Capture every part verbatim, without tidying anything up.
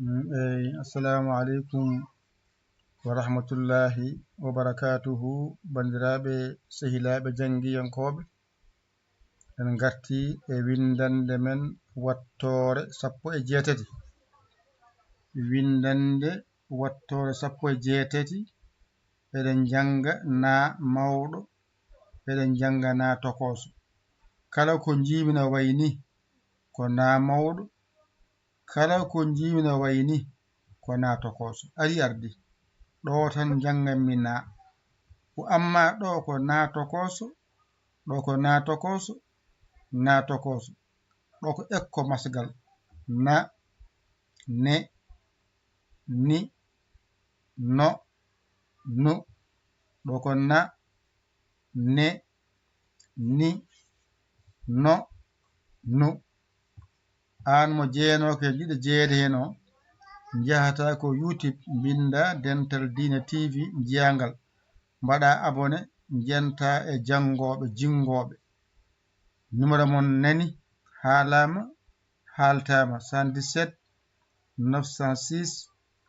Mm, eey, assalamu aleykum wa rahmatullahi wa barakaatuhu, banndiraaɓe, sehilaaɓe, janngiyankooɓe. En ngartii e winndannde men wattoore sappo e jeetati. Winndannde wattoore sappo e jeetati, eɗen njannga naa mawɗo, eɗen njannga naa tokooso. Kala ko njiimi no wayi nii, ko naa mawɗo, kala ko njiimi no wayi nii, ko naa tokooso. Ari ardi. Ɗo tan njannganmi naa. Ko amma ɗo ko naa tokooso, ɗo ko naa tokooso, naa tokooso. Ɗo ko ekko masgal. Na, ne, ni, no, nu. Ɗo ko na, ne, ni, no, nu. Aan mo jeenooke jiɗo jeyeede heen o, njahata ko YouTube, mbinnda Dental Diine T V, njiyaa ngal. Mbaɗa abonné, njentaa e janngooɓe, jinngooɓe. Numéro mon nani, haalaama, haaltaama, soixante-dix-sept neuf cent six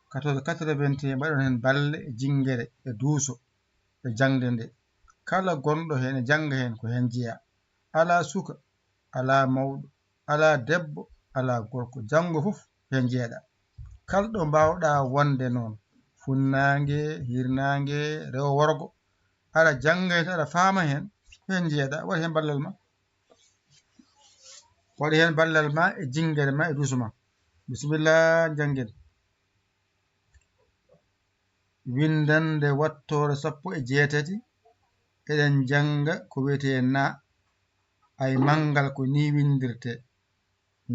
quatorze quatre-vingt-un, mbaɗon heen balle e jinngere e duuso e jaŋde nde. Kala gonɗo heen e jannga heen ko heen jeyaa. Alaa suka, alaa mawɗo, alaa debbo, alaa gorko. Janngo fof heen jeeɗa. Kala ɗo mbaawɗaa wonde noon, funnaange, hirnaange, rewo worgo, aɗa jannga heen, aɗa faama heen, ko heen jeeɗa. Waɗ heen ballal ma. Waɗ heen ballal ma e jinngere ma e duuso ma. Bisimilla, njanngen. Winndannde wattoore sappo e jeetati, eɗen njannga ko wiyetee naa. Ay manngal ko nii winndirtee.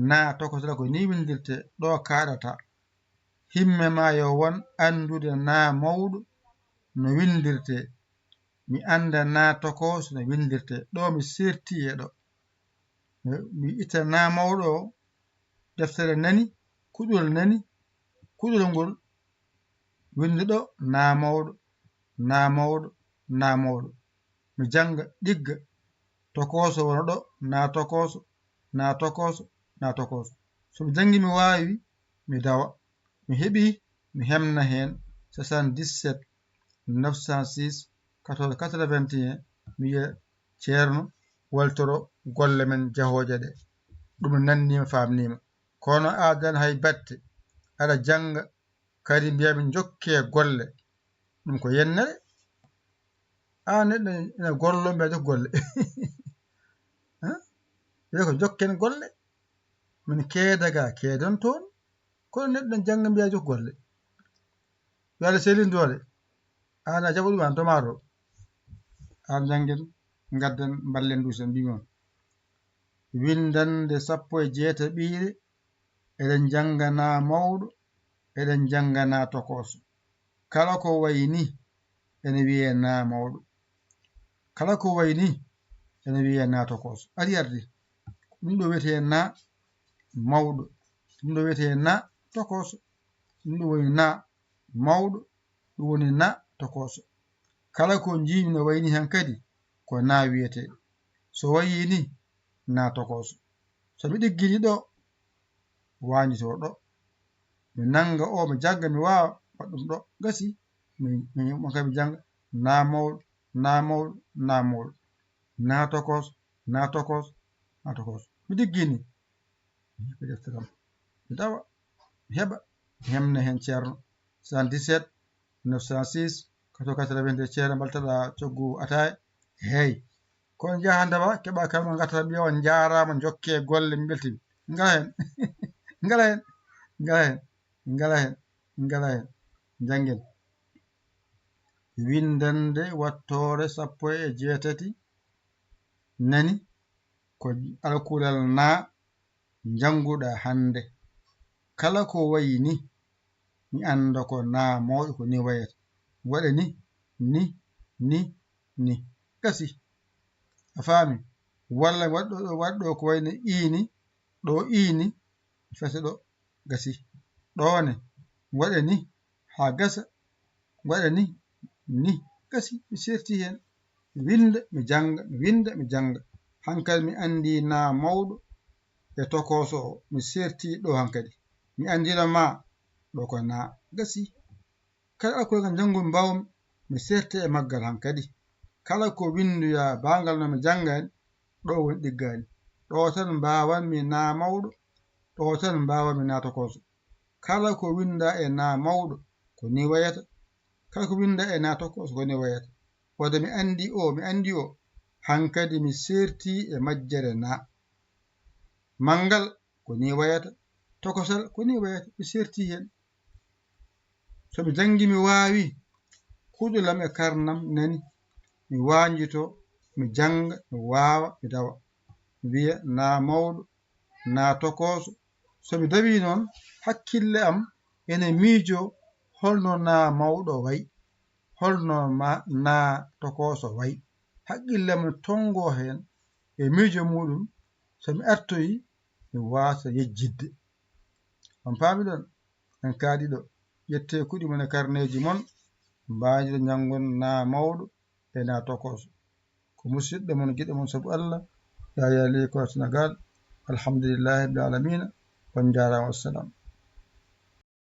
Naa tokosal ko nii winndirtee, ɗo kaaɗata. Himme ma yo won anndude naa mawɗo no winndirtee. Mi annda naa tokooso no winndirtee. Ɗo mi seerti e ɗo. Mi itta naa mawɗo o, deftere nani, kuɗol nani, kuɗol ngol, winnde ɗo naa mawɗo, naa mawɗo, naa mawɗo. Mi jannga, ɗigga, tokooso wona ɗo, naa tokooso, naa tokooso, naa tokooso. So mi janngii mi waawi, mi dawa. Mi heɓii, mi hemna heen soixante-dix-sept neuf cent six quatorze quatre-vingt-un, mi wiya Ceerno, waltoro golle men jahooje ɗe. Ɗum nanniima, faamniima. Kono adan hay batte, aɗa jannga, kadi mbiyaa min njokkee golle. Ɗum ko yennere. Aan neɗɗo ina gollo, mbiyaa jok golle. Haa? Wiya ko njokken golle. Min keeda ga, keedon toon. Kono neɗɗo ina jannga, mbiyaa jok golle. Yo Allah selin doole. Aan a jaɓu ɗum, aan tomato. Aan njanngen, ngadden, mballen duusen, mbii mon. Winndannde sappo e jeetaɓiire, eɗen njannga naa mawɗo, eɗen njannga naa tokooso. Kala ko wayi nii, ene wiyee naa mawɗo. Kala ko wayi nii, ene wiyee naa tokooso. Ari ardi. Ɗum ɗo wiyetee naa mawɗo. Ɗum ɗo wiyetee naa tokooso. Ɗum ɗo woni naa mawɗo. Ɗum woni naa tokooso. Kala ko njiimi no wayi nii hankadi, ko naa wiyetee. So wayii nii, naa tokooso. So mi ɗiggini ɗo, waañitoo ɗo. Mi nannga o, mi jannga, mi waawa, waɗ ɗum ɗo. Gasi, mi, mi, mi, mi jannga, naa mawɗo, naa mawɗo, naa mawɗo. Naa tokos, naa tokos, naa tokos. Mi ɗiggini. Mi heɓi defte kam. Mi tawa, mi heɓa, mi hemna heen Ceerno. Soixante-dix-sept neuf cent six quatre-vingt-un, Ceerno, mbaltaɗa coggu ataaya. Hey. Kono njaha ndawa, keɓa kalma, ngarta mbiya on njaaraama, njokke golle, mi weltini. Ngala heen. Ngala heen. Ngala heen. Ngala heen. Ngala heen. Njanngen. Winndannde wattoore sappo e jeetati nani ko alkulal naa njannguɗaa hannde. Kala ko wayi ni, mi annda ko naa mawɗo ko ni wayata. Waɗa ni, ni, ni, ni. Gasi. A faami? Walla waɗɗo ɗo, waɗɗo ko wayi no ii ni, ɗo ii ni, fete ɗo. Gasi. Ɗo ne, waɗa ni, haa gasa, waɗa ni, ni, gasi, mi seerti heen. Mi winnda, mi jannga, mi winnda, mi jannga. Hankadi mi anndii naa mawɗo e tokooso o, mi seerti ɗo hankadi. Mi anndino ma, ɗo ko na gasi. Kala alkoyel ngal njanngu-mi mbaaw-mi, mi seerti e maggal hankadi. Kala ko winnduyaa baagal no mi janngani, ɗo woni ɗiggaani. Ɗo tan mbaawan-mi na mawɗo, ɗo tan mbaawan-mi na tokooso. Kala ko winndaa e na mawɗo, ko ni wayata. Kala ko winndaa e na tokooso, ko ni wayata. Wada mi anndi o, mi anndi o, hankadi mi seerti e majjere na. Manngal, ko ni wayata. Tokosal, ko ni wayata. Mi seerti heen. So mi janngi, mi waawi, kuɗolam e karnam nani. Mi waanjito, mi jannga, mi waawa, mi dawa. Mi wiya, na mawɗo, na tokooso. So mi dawi noon, hakkille am ene miijo holno na mawɗo wayi, holno ma na tokooso wayi. Hakkille am ne tonngo heen e miijo muuɗum. So mi artoyi, mi waasa yejjitde. On paami ɗon? En kaadi ɗo. Ƴettee kuɗi mon e karneeji mon, mbaajiro njanngon na mawɗo e na tokooso. Ko musidɗo mon, giɗo mon sabu Allah, Yaya Ly ko Sénégal. Alhamdulillahi rabbil alamina. On njaaraama, wassalam.